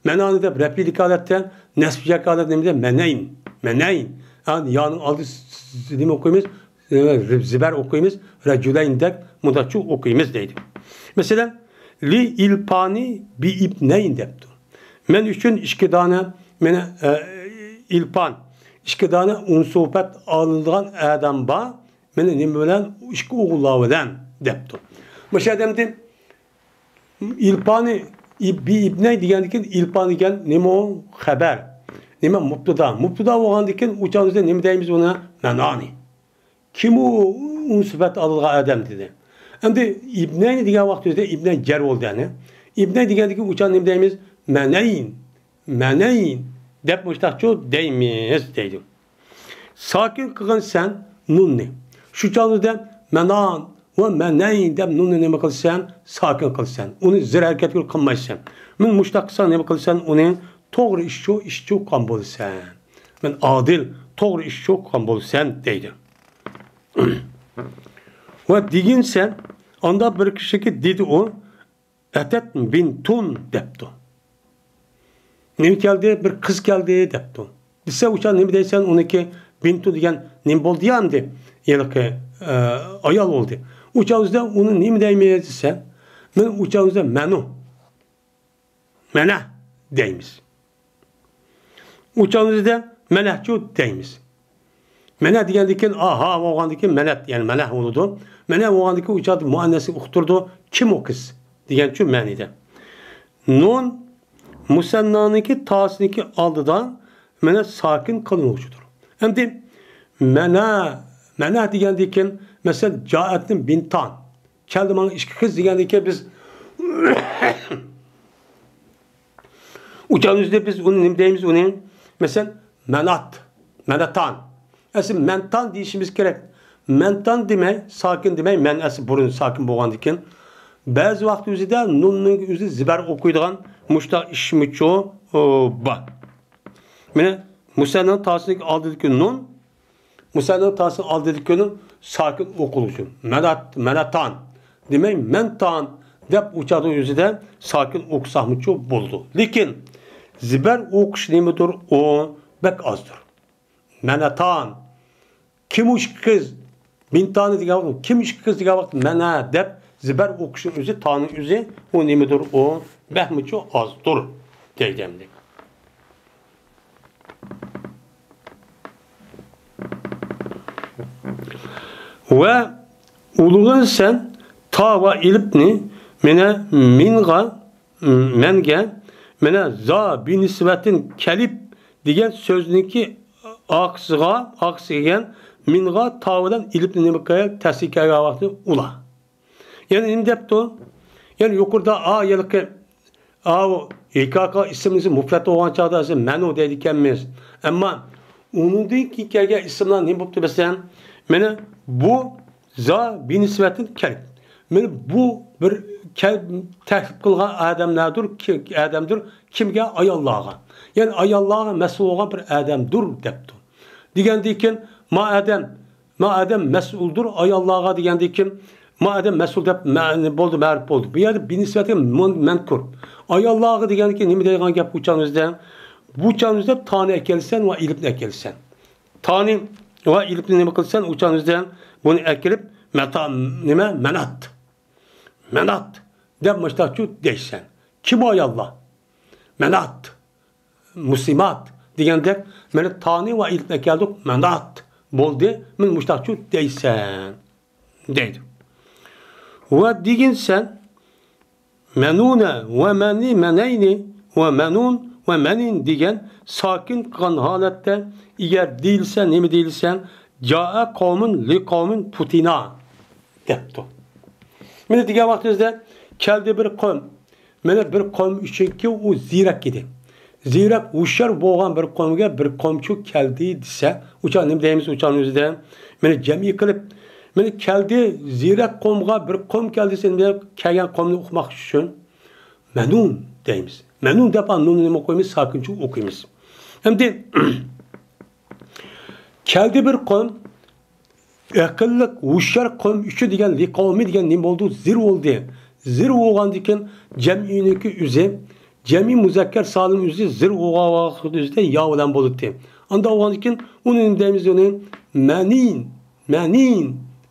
مەنانى دەپ رەپئىلىك ھالەتتە، نەسب جەرگە ھالەتتە نېمە دەپ؟ مەنەين. مەنەين. يانىڭ ئالدى س-، س-، نېمە ئوقۇيمىز؟ زىبەر ئوقۇيمىز، رەجۇلەيندەك مۇنداقچۇ ئوقۇيمىز دەيدۇ. مەسىلەن، لى ئىلپانى بى ئىبنەين دەپتۇ. مەن ئۈچۈن ئىككى دانە، مانا، ئە، ئىلپان، ئىككى دانە ئۇنسۇپەت ئالىدىغان ئادەم بار، مانا نېمە بىلەن؟ ئىككى ئوغۇللار بىلەن دەپتۇ. مۇشۇ ئادەمدىن ئىلپانى ئىب-، بى ئىبنەي دېگەندىن كېيىن ئىلپان دېگەن نېمە ئۇ؟ خەبەر. نېمە؟ مۇپتىدا. مۇپتىدا بولغاندىن كېيىن ئۇ چاغدا نېمە دەيمىز ئۇنى؟ مەنانى. كىم ئۇ ئۇنسۇپەت ئالىدىغان ئادەم دېدى. ئەمدى ئىبنەينى دېگەن ۋاقتىمىزدا ئىبنەي جەر بولدى يەنى. ئىبنەي دېگەندىن كېيىن ئۇ چاغدا نېمە دەيمىز؟ مەنەين. مەنەين دەپ مۇشتاقچۇ دەيمىز دەيدۇ. ساكىن قىلغىن سەن نۇننى. شۇ چاغدا مەنان ۋە مەنەين دەپ نۇننى نېمە قىلىسەن؟ ساكىن قىلىسەن. ئۇنى زىر ھەرىكەتكە قىلمايسەن. مەن مۇشتاق قىلساڭ نېمە قىلىسەن؟ ئۇنى توغرا ئىشچۇ، ئىشچۇ قىلغان بولىسەن. مەن ئادىل، توغرا ئىشچۇ قىلغان بولىسەن دەيدۇ. ۋە دېگىنسەن، ئاندا بىر كىشىگە دېدى ئۇ، ئەتەت بىنتۇن دەپتۇ. نېمە كەلدى؟ بىر قىز كەلدى دەپتۇ. دېسە، ئۇ چاغ نېمە دەيسەن؟ ئۇنىڭكى بىنتۇ دېگەن نېمە بولدى يا ئەمدى؟ ھېلىقى، ئە، ئايال بولدى. ئۇ چاغ بىزدە ئۇنى نېمە دەيمىز دېسە، مەن ئۇ چاغ بىزدە مەنۇ. مەنە دەيمىز. ئۇ چاغ بىزدە مەنەچۇ دەيمىز. مەنە دېگەندىن كېيىن، ئاھا بولغاندىن كېيىن مەنەت، يەنى مەنە بولىدۇ. مەنە بولغاندىن كېيىن ئۇ چاغدا مۇئەننەسنى ئۇقتۇرىدۇ. كىم ئۇ قىز؟ دېگەنچۇ مەنىدە. نۇن مۇسەننانىڭكى تاسىنىڭكى ئالدىدا مەنە ساكىن قىلىنغۇچىدۇر. ئەمدى مەنە، مەنە دېگەندىن كېيىن، مەسىلەن، جائەتنى بىنتان. كەلدى ماڭا ئىككى قىز دېگەندىن كېيىن بىز ئۇ چاغدا بىز ئۇنى نېمە دەيمىز ئۇنى؟ مەسىلەن، مەنات، مەناتان. ئەسلى مەنتان دېيىشىمىز كېرەك. مەنتان دېمەي، ساكىن دېمەي، مەن ئەسلى بۇرۇن ساكىن بولغاندىكىن. بەزى ۋاقىت ئۆزىدە نۇننىڭ ئۆزى زىبەر ئوقۇيدىغان مۇشتا ئىشمىچۇ، ئۇ، بار. مانا مۇسەننىڭ تاسىنىڭ ئالدىدىكى نۇن، مۇسەننىڭ تاسىنىڭ ئالدىدىكى نۇن ساكىن ئوقۇلغۇچى. مەنات، مەناتان دېمەي، مەنتان دەپ ئۇ چاغدا ئۆزىدە ساكىن ئوقۇساقمۇچۇ بولىدۇ. لېكىن زىبەر ئوقۇش نېمىدۇر؟ ئۇ بەك ئازدۇر. مەنەتان. كىم ئۇ ئىككى قىز؟ بىنتانى دېگەن ۋاقىت، كىم ئىككى قىز دېگەن ۋاقىت مەنە دەپ زىبەر ئوقۇشنىڭ ئۆزى، تانىڭ ئۆزى، ئۇ نېمىدۇر؟ ئۇ بەكمۇچۇ ئازدۇر دەيدۇ ئەمدى. ۋە ئۇلۇغىن سەن تا ۋە ئېلىپنى مېنە مىنغا، مەنگە، مېنە زا بىنىسۋەتىن كەلىپ دېگەن سۆزنىڭكى ئاقىسىغا، ئاقىسى دېگەن مىنغا تا بىلەن ئېلىپنى نېمە قىل، تەسكىن كەلگەن ۋاقىتتا ئۇلا. يەنە نېمە دەپتۇ؟ يەنە يۇقىرىدا ئا ھېلىقى ئاۋۇ ھېكايە قىلغان ئىسىمنى مۇپرەت بولغان چاغدا مەنۇ دەيدىكەنمىز. ئەمما ئۇنىڭدىن كېيىن كەلگەن ئىسىملار نېمە بوپتۇ بىلسەڭ؟ مانا بۇ زا بىنىسبەتتىن كەلدى. مانا بۇ بىر كەل-، تەكلىپ قىلغان ئادەملەردۇر، كى-، ئادەمدۇر. كىمگە؟ ئاياللارغا. يەنى ئاياللارغا مەسئۇل بولغان بىر ئادەمدۇر دەپتۇ. دېگەندىن كېيىن، ما ئادەم، ما ئادەم مەسئۇلدۇر ئاياللارغا دېگەندىن كېيىن، ما ئادەم مەسئۇل دەپ مە-، بولدى، مەرۇپ بولدى. بۇ يەردە بىنىسبەتى مۇن-، مەنكۇر. ئاياللارغا دېگەندىن كېيىن نېمە دەيدىغان گەپ ئۇچان ئۆزىدە؟ بۇ چان ئۆزىدە تانى ئەكەلسەن ۋە ئېلىپنى ئەكەلسەن. تانى ۋە ئېلىپنى نېمە قىلسەن؟ ئۇچان ئۆزىدە بۇنى ئەكىلىپ، مەتا-، نېمە؟ مەنات. مەنات دەپ مۇشتاقچۇ دەيسەن. كىم ئاياللار؟ مەنات. مۇسلىمات دېگەندەك، مانا تانى ۋە ئېلىپنى ئەكەلدۇق، مەنات بولدى، مانا مۇشتاقچۇ دەيسەن، دەيدۇ. ۋە دېگىنسەن، مەنۇنە ۋە مەنى، مەنەينى ۋە مەنۇن ۋە مەنىن دېگەن ساكىن قىلغان ھالەتتە ئەگەر دېيىلسە، نېمە دېيىلسە؟ جائە قومۇن لىقومۇن پۇتىنا دەپتۇ. مانا دېگەن ۋاقتىمىزدا كەلدى بىر قوم. مانا بىر قوم ئۈچۈنكى ئۇ زېرەك ئىدى. زېرەك، ھوشيار بولغان بىر قومغا بىر قومچۇ كەلدى دېسە، ئۇچان نېمە دەيمىز؟ ئۇچان ئۆزىدە مانا جەمئىي قىلىپ، مانا كەلدى، زېرەك قومغا بىر قوم كەلدى دېسە، نېمە دەيمىز؟ كەلگەن قومنى ئۇقماق ئۈچۈن مەنۇن دەيمىز. مەنۇن دەپ نۇننى نېمە قويىمىز؟ ساكىنچە ئوقۇيمىز. ئەمدى كەلدى بىر قوم، ئەقىللىق، ھوشيار قوم ئۈچۈن دېگەن لىقومى دېگەن نېمە بولدى؟ زىر بولدى. زىر بولغاندىن كېيىن جەمئىينىڭكى ئۆزى، جەمئىي مۇزەككەر سالىم ئۆزى زىر بولغان ۋاقىت ئۆزىدە يا بىلەن بولاتتى. ئاندا بولغاندىن كېيىن ئۇنى نېمە دەيمىز؟ ئۇنى مەنىن، مەنىن،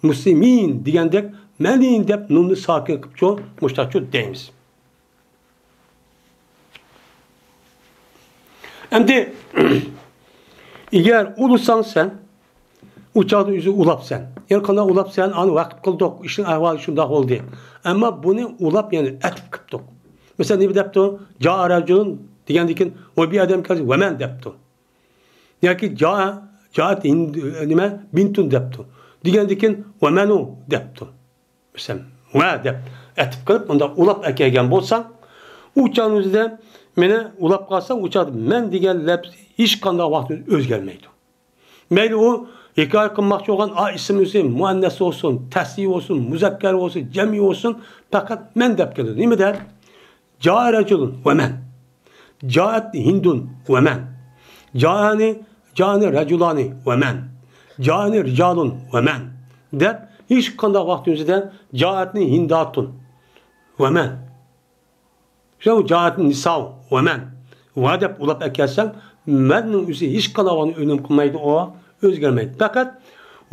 مۇسلىمىن دېگەندەك مەنىن دەپ نۇننى ساكىن قىپچۇ، مۇشتاقچۇ دەيمىز. ئەمدى ئەگەر ئۇلىساڭ سەن، ئۇ چاغدا ئۆزى ئۇلاپسەن. يەنە قانداق ئۇلاپسەن؟ ئانى ۋەقىپ قىلدۇق، ئىشنىڭ ئەھۋالى شۇنداق بولدى. ئەمما بۇنى ئۇلاپ يەنە ئەتىپ قىپتۇق. مەسىلەن، نېمە دەپتۇ؟ جائە رەجۇلۇن دېگەندىن كېيىن، ۋە بىر ئادەم كەلدى، ۋە مەن دەپتۇ. ياكى جائە، جائەت ھىند، نېمە، بىنتۇن دەپتۇ. دېگەندىن كېيىن، ۋە مەنۇ دەپتۇ. مەسىلەن، ۋە دەپ ئەتىپ قىلىپ، ئۇنداق ئۇلاپ ئەكەلگەن بولساڭ، ئۇ چاغنىڭ ئۆزىدە مېنى ئۇلاپ قالساڭ، ئۇ چاغدا مەن دېگەن لەپز ھېچقانداق ۋاقىت ئۆزگەرمەيدۇ. مەيلى ئۇ ھېكايە قىلماقچى بولغان ئا ئىسىم ئۆزى مۇئەننەس بولسۇن، تەسنىيە بولسۇن، مۇزەككەر بولسۇن، جەمئىي بولسۇن، پەقەت مەن دەپ كېلىدۇ. نېمە دەپ؟ جائە رەجۇلۇن ۋە مەن. جائەت ھىندۇن ۋە مەن. جائەنى، جائەنى رەجۇلانى ۋە مەن. جائەنى رىجالۇن ۋە مەن دەپ، ھېچقانداق ۋاقىت ئۆزىدە جائەتنى ھىنداتۇن ۋە مەن. شۇ جائەتنى نىساۋ ۋە مەن. ۋە دەپ ئۇلاپ ئەكەلسەڭ، مەننىڭ ئۆزى ھېچقانداق ۋاقىتنى ئۆلۈم قىلمايدۇ ئۇ. ئۆزگەرمەيدۇ. پەقەت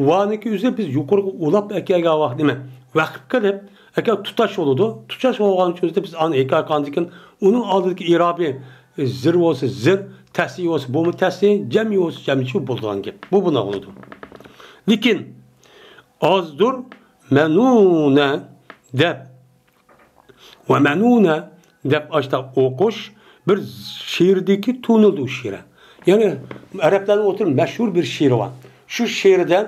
ۋانىڭكى ئۆزى بىز يۇقىرىغا ئۇلاپ ئەكەلگەن ۋاقىت نېمە؟ ۋەقىپ قىلىپ، ئەگەر تۇتاش بولىدۇ. تۇتاش بولغان ئۈچۈن بىز ئانى ھېكايە قىلغاندىن كېيىن ئۇنىڭ ئالدىدىكى ئېرابى، ئە، زىر بولسا زىر، تەسنىيە بولسا بۇمۇ تەسنىيە، جەمئىي بولسا جەمئىي بولىدىغان گەپ. بۇ بۇنداق بولىدۇ. لېكىن ئازدۇر مەنۇنە دەپ ۋە مەنۇنە دەپ ئاشتا ئوقۇش بىر شېئىردىكى تونۇلدى ئۇ شېئىر. يەنى ئەرەبلەرنىڭ ئوتتۇرا مەشھۇر بىر شېئىرى بار. شۇ شېئىردە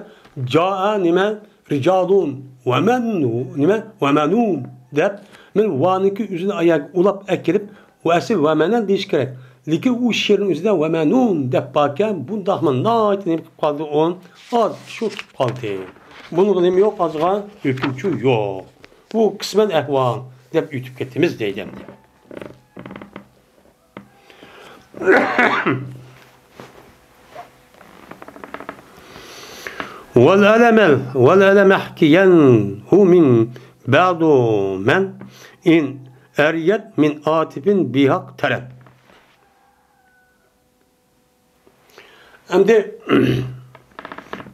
جائە نېمە رىجالۇن ۋە مەن نېمە ۋە مەنۇن دەپ، مەن ۋانىڭكى ئۆزىنى ئاياغىغا ئۇلاپ ئەكىرىپ، ۋە ئەسلى ۋە مەنەن دېيىش كېرەك. لېكىن ئۇ شېئىرنىڭ ئۆزىدە ۋە مەنۇن دەپ باركەن، بۇنداقمۇ ناھايىتى نېمە قىلىپ قالدى ئۇ؟ ئاز شۇ قىلىپ قالدى. بۇنىڭغا نېمە يوق، ئازغا ھۆكۈمچۇ يوق. بۇ قىسمەن ئەھۋال دەپ ئۆتۈپ كېتىمىز دەيدۇ ئەمدى. ۋەل ئەلەمەل، ۋەل ئەلەمەھكىيەنھۇ مىن بەدۇ مەن ئىن ئەرىيەت مىن ئاتىپىن بىھەق تەرەپ. ئەمدى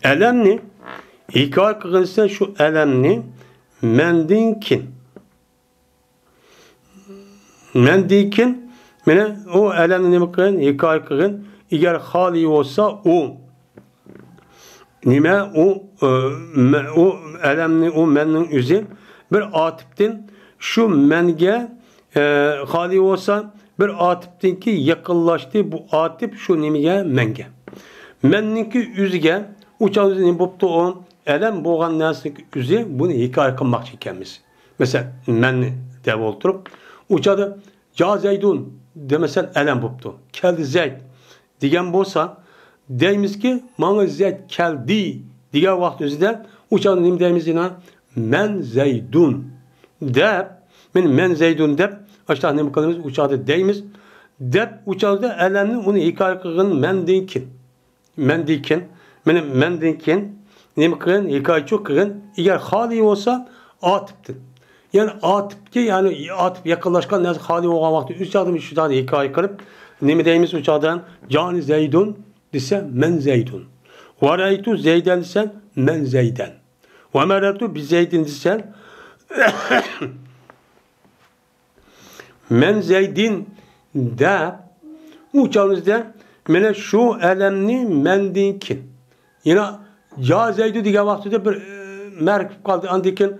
ئەلەمنى ھېكايە قىلغىنىسى شۇ ئەلەمنى مەندىن كېيىن، مەندىن كېيىن مانا ئۇ ئەلەمنى نېمە قىلغىن؟ ھېكايە قىلغىن. ئەگەر خالىي بولسا ئۇ نېمە ئۇ، ئە، مە-، ئۇ ئەلەمنى، ئۇ مەننىڭ ئۆزى بىر ئاتىپتىن شۇ مەنگە، ئە، خالىي بولسا بىر ئاتىپتىنكى يېقىنلاشتى. بۇ ئاتىپ شۇ نېمىگە؟ مەنگە. مەننىڭكى ئۆزىگە ئۇ چاغدا نېمە بوپتۇ ئۇ؟ ئەلەم بولغان نەرسىنىڭ ئۆزى بۇنى ھېكايە قىلماقچى ئىكەنمىز. مەسىلەن، مەننى دەپ ئولتۇرۇپ، ئۇ چاغدا جا زەيدۇن دېمىسەم ئەلەم بوپتۇ. كەلدى زەيد دېگەن بولسا، دەيمىزكى، ماڭا زەيد كەلدى دېگەن ۋاقىت ئۆزىدە ئۇ چاغدا نېمە دەيمىز يەنە؟ مەن زەيدۇن دەپ، مەن، مەن زەيدۇن دەپ، ئاشۇنداق نېمە قىلىمىز؟ ئۇ چاغدا دەيمىز. دەپ، ئۇ چاغدا ئەلەمنى ئۇنى ھېكايە قىلغىن مەندىن كېيىن. مەندىن كېيىن، مېنى مەندىن كېيىن نېمە قىلغىن؟ ھېكايىچۇ قىلغىن. ئەگەر خالىي بولسا، ئاتىپتىن. يەنى ئاتىپكە، يەنى ئاتىپ يېقىنلاشقان نەرسە خالىي بولغان ۋاقىتتا ئۆز چاغدا شۇ چاغدا ھېكايە قىلىپ، نېمە دەيمىز ئۇ چاغدا؟ جانى زەيدۇن دېسە، مەن زەيدۇن. ۋەرەيتۇ زەيدەن دېسە، مەن زەيدەن. ۋەمەرەرتۇ بىزەيدىن دېسە، مەن زەيدىن دەپ، ئۇ چاغىمىزدا مانا شۇ ئەلەمنى مەندىن كېيىن. يەنە جا زەيدۇ دېگەن ۋاقتىدا بىر، ئە، مەرىپە قالدى. ئاندىن كېيىن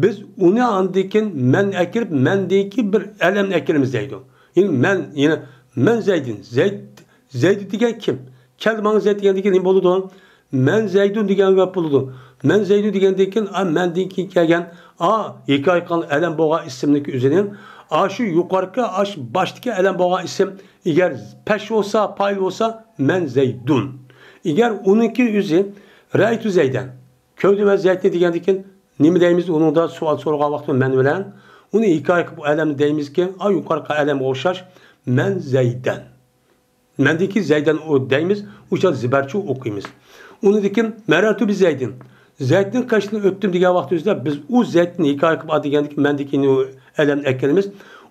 بىز ئۇنى ئاندىن كېيىن مەن ئەكىرىپ، مەندىن كېيىن بىر ئەلەمنى ئەكىرىمىز دەيدۇ. يەنى مەن، يەنە مەن زەيدىن، زەيد زەيدۇ دېگەن كىم؟ كەلدى ماڭا زەيد دېگەندىن كېيىن نېمە بولىدۇ؟ مەن زەيدۇن دېگەن گەپ بولىدۇ. مەن زەيدۇ دېگەندىن كېيىن، ئا، مەندىن كېيىن كەلگەن، ئا، ھېكايە قىلغان ئەلەم بولغان ئىسىمنىڭكى ئۆزىنىڭ، ئا، شۇ يۇقىرىقى، ئا، شۇ باشتىكى ئەلەم بولغان ئىسىم، ئەگەر پەش بولسا، پايىل بولسا، مەن زەيدۇن. ئەگەر ئۇنىڭكى ئۆزى، رەئەيتۇ زەيدەن، كۆردۈم مەن زەيدنى دېگەندىن كېيىن، نېمە دەيمىز ئۇنىڭدا سوئال سورىغان ۋاقتىدا مەن بىلەن؟ ئۇنى ھېكايە قىلىپ ئەلەمنى دەيمىزكى، ئا، يۇقىرىقى ئەلەمگە ئوخشاش، مەن زەيدەن. مەندىكى زەيدەن ئۇ دەيمىز، ئۇ چاغدا زەبەرچۇ ئوقۇيمىز. ئۇنىڭدىن كېيىن، مەرەرتۇ بى زەيدىن. زەيدنىڭ قېشىدىن ئۆتتۈم دېگەن ۋاقتىمىزدا بىز ئۇ زەيدنى ھېكايە قىلىپ دېگەندىكى مەندىكى ئەلەمنى ئەكىرىمىز.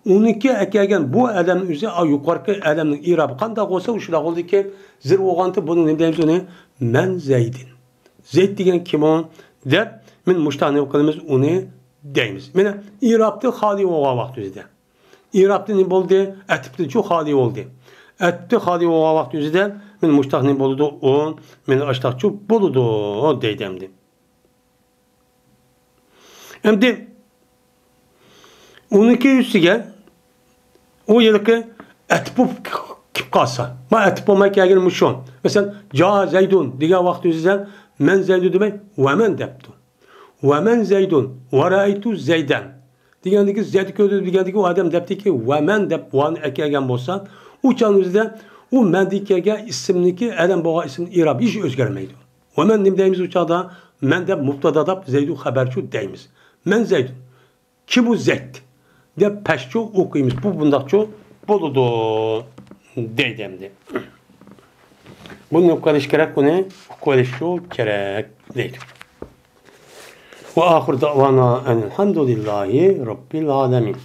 ئۇنىڭكى ئەكەلگەن بۇ ئەلەمنىڭ ئۆزى، ئا، يۇقىرىقى ئەلەمنىڭ ئىرابى قانداق بولسا، ئۇ شۇنداق بولىدىكى، زىر بولغانتى بۇنى نېمە دەيمىز ئۇنى؟ مەن زەيدىن. زەيد دېگەن كىم ئۇ؟ دەپ، مەن مۇشتاق نېمە قىلىمىز؟ ئۇنى دەيمىز. مانا ئىرابتىن خالىي بولغان ۋاقتىمىزدا. ئىرابتىن نېمە بولدى؟ ئەتىپتىنچۇ خالىي بولدى. ئەتىپتىن خالىي بولغان ۋاقىت ئۆزىدە مانا مۇشتاق نېمە بولىدۇ؟ ئۇ مانا ئاشتاقچۇ بولىدۇ دەيدۇ ئەمدى. ئەمدى ئۇنىڭكى ئۈستىگە ئۇ ھېلىقى ئەتىپ بولۇپ كېلىپ قالسا، ما ئەتىپ بولماي كەلگىنى مۇشۇ. مەسىلەن، جا زەيدۇن دېگەن ۋاقىت ئۆزىدە مەن زەيدۇ دېمەي، ۋەمەن دەپتۇ. ۋەمەن زەيدۇن، ۋەرەئەيتۇ زەيدەن. دېگەندىكى زەيدنى كۆردۈم دېگەندىكى ئۇ ئادەم دەپتىكى، ۋەمەن دەپ ۋانى ئەكەلگەن بولسا، ئۇ چاغنىڭ ئۆزىدە ئۇ مەندىن كەلگەن ئىسىمنىكى ئەلەم بولغان ئىسىمنىڭ ئىرابى ھېچ ئۆزگەرمەيدۇ. ۋەمەن نېمە دەيمىز ئۇ چاغدا؟ مەن دەپ مۇبتادا دەپ زەيدۇ خەبەرچۇ دەيمىز. مەن زەيدۇن. كىم ئۇ زەيد؟ دەپ پەشچۇ ئوقۇيمىز. بۇ بۇنداقچۇ بولىدۇ دەيدۇ ئەمدى. بۇنى ئوقۇۋېلىش كېرەك، بۇنى ئوقۇۋېلىشچۇ كېرەك دەيدۇ. وآخر دعوانا أن الحمد لله رب العالمين.